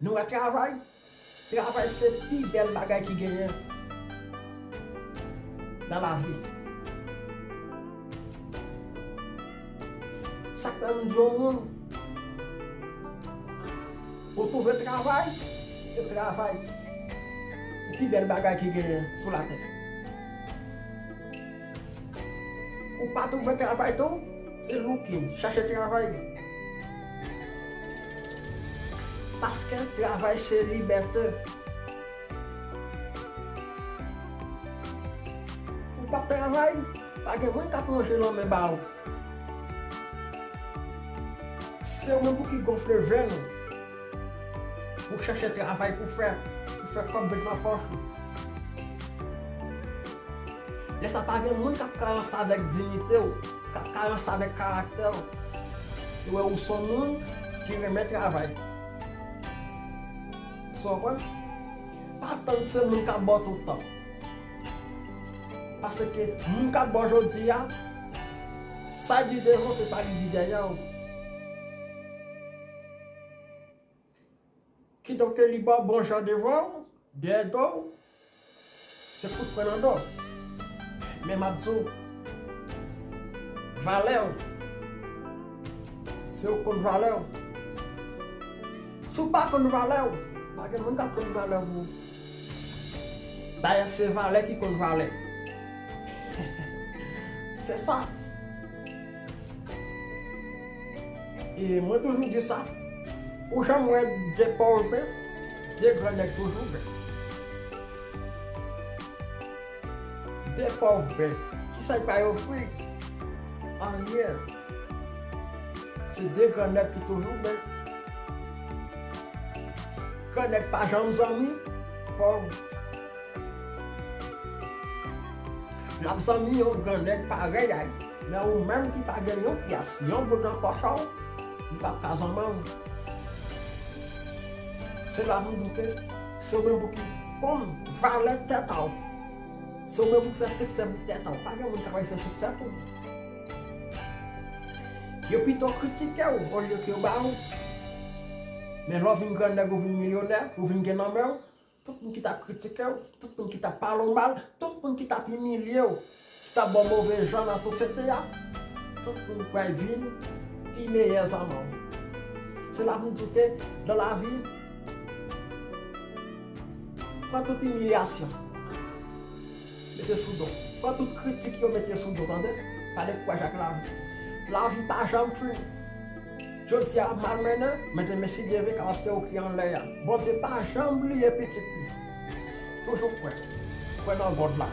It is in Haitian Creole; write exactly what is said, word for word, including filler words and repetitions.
Nou wè travay? Travay se pi bèl bagay ki genyen nan lavi. Sa k fè m di yon moun, ou twouve travay, se travay ki pi bèl bagay ki genyen sou latè. Ou pa twouve travay tou, se looking, chache travay. Paske travay se libète. Ou p ap travay, pa gen moun k ap lonje lanmen ba ou. Se ou menm pou ki gonfle venn ou, pou chèche travay pou fè, pou fè kòb met nan pòch ou. Lè sa pa gen moun k ap ka ranse avèk diyite w, k ap ka ranse avèk karaktè w. Yo wè ou se yon moun ki renmen travay. Sa w konprann? Pa tann se moun k ap ba w tout tan. Paske moun k ap ba w jodi a, sa di devan w se pa li di dèyè w. Kidonk li ba w bon jan devan w, dèyè do w, se kout pwen nan do. Men m ap di w, valè w, se ou k konn valè w. Si w pa konn valè w, pa gen moun k ap konn valè w pou ou. Dayè, se valè ki konn valè. Se sa. E mwen toujou di sa. Ou janm wè de pòv ben, de gran nèg toujou ben. De pòv ben. Kisa y pa ofri? Anyen. Se de gran nèg ki toujou ben. Gran nèg pa janm zanmi pòv. L ap zanmi yon gran nèg parèy a l, men ou menm ki pa gen yon pyès, yon goud nan pòch a w, li p ap ka zanmi w. Se la pou m di w ke se ou menm pou ki konn valè tèt a w. Se ou menm pou fè siksè pou tèt a w. Pa gen moun k ap al fè siksè pou ou. Yo pito kritike w olye ke yo ba w. Men lè w vin gran nèg, ou vin milyonè, ou vin gen nan men w, tout moun ki t ap kritike w, tout moun ki t ap pale w mal, tout moun ki t ap imilye w, ki t ap ba w move jan nan sosyete a, tout moun pral vin pi meyè zanmi w. Se la pou m di w ke nan lavi, pran tout imilyasyon. Mete sou do. Pran tout kritik yo mete sou do, tande? Pa dekouraje ak lavi. Lavi pa janm fini. Jodi a w ap malmennen, men demen si Dye vle, kapab se ou ki anlè a. Bondye pa janm bliye pitit li. Toujou kwè. Kwè nan God la.